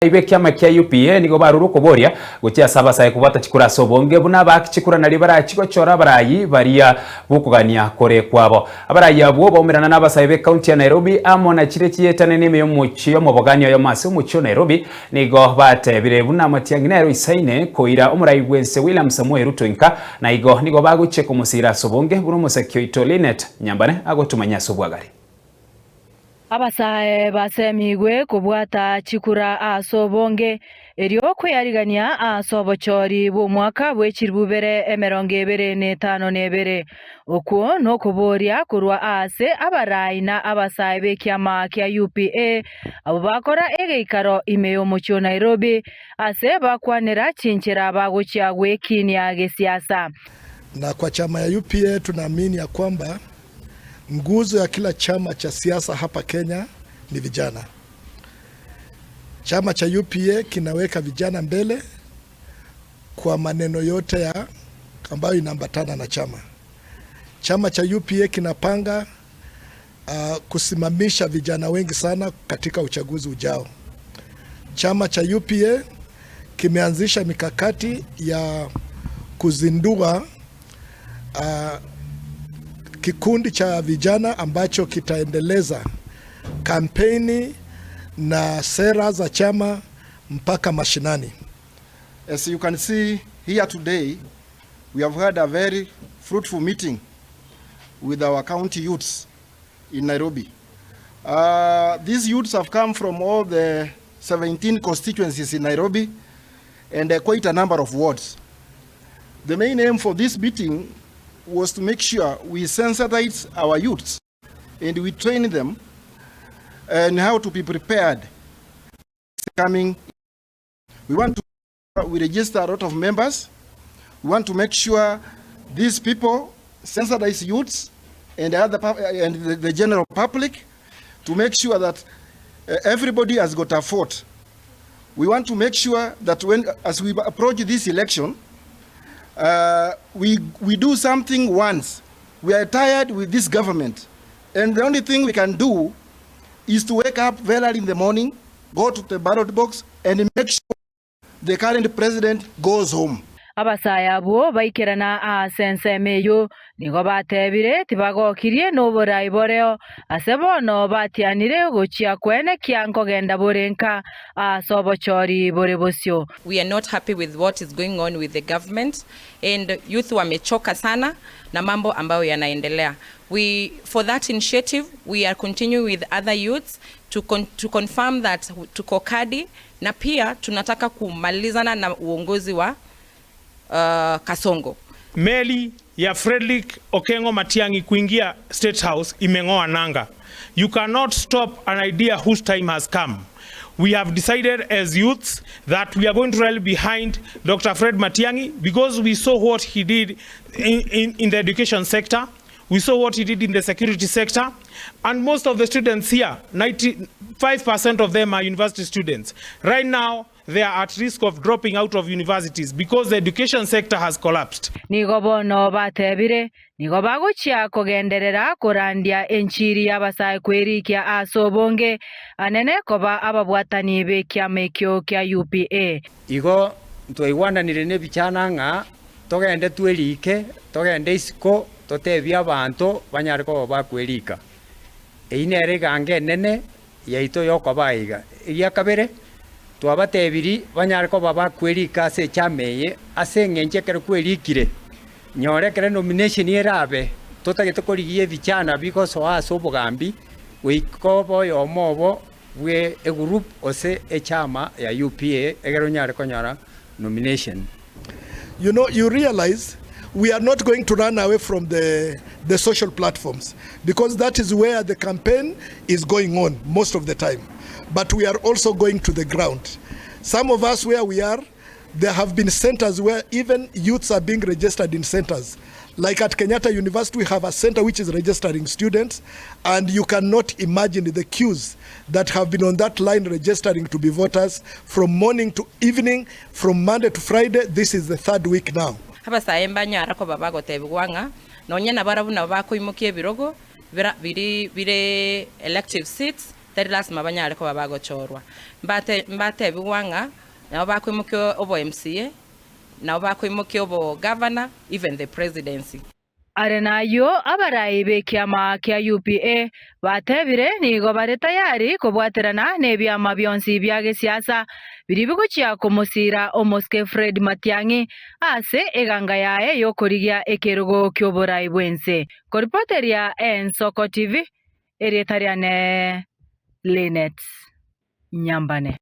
B'ekiama kia UPA nigo barure okoboria gochia ase abasae kobwata chikura ase obonge buna abaaki chikura nario barachi gochora abarayi baria b'okogania kore kwabo. Abarayi abwo baumerana n'abasae b'ecounty ya Nairobi amo na chiria chiyetanene ime y'omochie omobogani oyomo ase omochie o Nairobi nigo batebire buna Matiang'i nere oisaine koira omorai bw'ense William Samoei Ruto inka na igo nigo bagochia komosira ase obonge buna omosaki oito Linet Nyambane agotomanyia ase obwagare. Abasae basemigwe kobwata chikura ase obonge, erio kweyarigania ase obochori bw'omwaka bwe chilifu bibere emerongo ebere na etano na ebere. Okwo nokoboria korwa aase abarai na abasae b'ekiama kia UPA abwo bakora egeikaro ime y'omochie o Nairobi ase bakwanera chinchera bagochia gwekinia gesiasa. Na kwa chama ya UPA tunaamini ya kwamba nguzo ya kila chama cha siasa hapa Kenya ni vijana. Chama cha UPA kinaweka vijana mbele kwa maneno yote ya ambayo inaambatana na chama. Chama cha UPA kinapanga kusimamisha vijana wengi sana katika uchaguzi ujao. Chama cha UPA kimeanzisha mikakati ya kuzindua kikundi cha vijana ambacho kitaendeleza kampeni na sera za chama mpaka mashinani. As you can see here today, we have had a very fruitful meeting with our county youths in Nairobi. These youths have come from all the 17 constituencies in Nairobi and quite a number of wards. The main aim for this meeting was to make sure we sensitize our youths and we train them on how to be prepared coming. We want to we register a lot of members. We want to make sure these people sensitize youths and other and the general public to make sure that everybody has got a vote. We want to make sure that when as we approach this election, we do something once. We are tired with this government, and the only thing we can do is to wake up very early in the morning, go to the ballot box, and make sure the current president goes home. Abasae abwo baikerana ase ensemo eyio nigo batebire tibagokirie noborai boreo ase bono batianire gochia kwenekia nkogenda bore nka ase obochori bore bosio. We are not happy with what is going on with the government and youth wamechoka sana na mambo ambayo yanaendelea. We, for that initiative, we are continuing with other youths to confirm that tuko kadi na pia tunataka kumalizana na uongozi wa Kasongo. Meli ya Frederick Okengo Matiang'i kuingia State House imeng'oa nanga. You cannot stop an idea whose time has come. We have decided as youths that we are going to rally behind Dr. Fred Matiang'i because we saw what he did in the education sector. We saw what he did in the security sector. And most of the students here, 95% of them are university students. Right now, they are at risk of dropping out of universities because the education sector has collapsed. Nigo bono batebire nigo bagochia kogenderera korandia enchiri y'abasae kwerikia ase obonge anene koba ababwatani b'ekiama ekio kia UPA. Igo twaigwananire na ebichana ng'a togende twerike togende isiko totebie abanto banyare koba bakwerika. Eyio nere eganga enene yaito yokoba iga. Eria kabere twabatebiri banyare koba bakwerika ase echama eye ase eng'encho ekero kwerikire nyore ekere nomination erabe totagete korigia ebichana bigosoa ase obogambi goika obe oyomo obo bwe egroup ase echama ya UPA ekero onyare konyora nomination. You realize we are not going to run away from the social platforms because that is where the campaign is going on most of the time. But we are also going to the ground. Some of us where we are, there have been centers where even youths are being registered in centers. Like at Kenyatta University, we have a center which is registering students, and you cannot imagine the queues that have been on that line registering to be voters from morning to evening, from Monday to Friday. This is the third week now. Abasae mbanyara koba bagotebigwa ng'a nonya na barabwo nabo bakoimokia ebirogo bira biri bire elective seats. Tari lasima banyare koba bagochorwa. Mbate mbatebigwa ng'a nabo bakoimokia obo MCA, nabo bakoimokia obo governor, even the presidency. Are nayo abarai b'ekiama kia UPA batebire nigo bare tayari kobwaterana na ebiama bionsi bia gesiasa biri bigochia komosira omosike Fred Matiang'i ase eganga yaye yokorigia ekerogo kioborai bwense. Koripoteria Ensoko TV, erieta riane Linet Nyambane.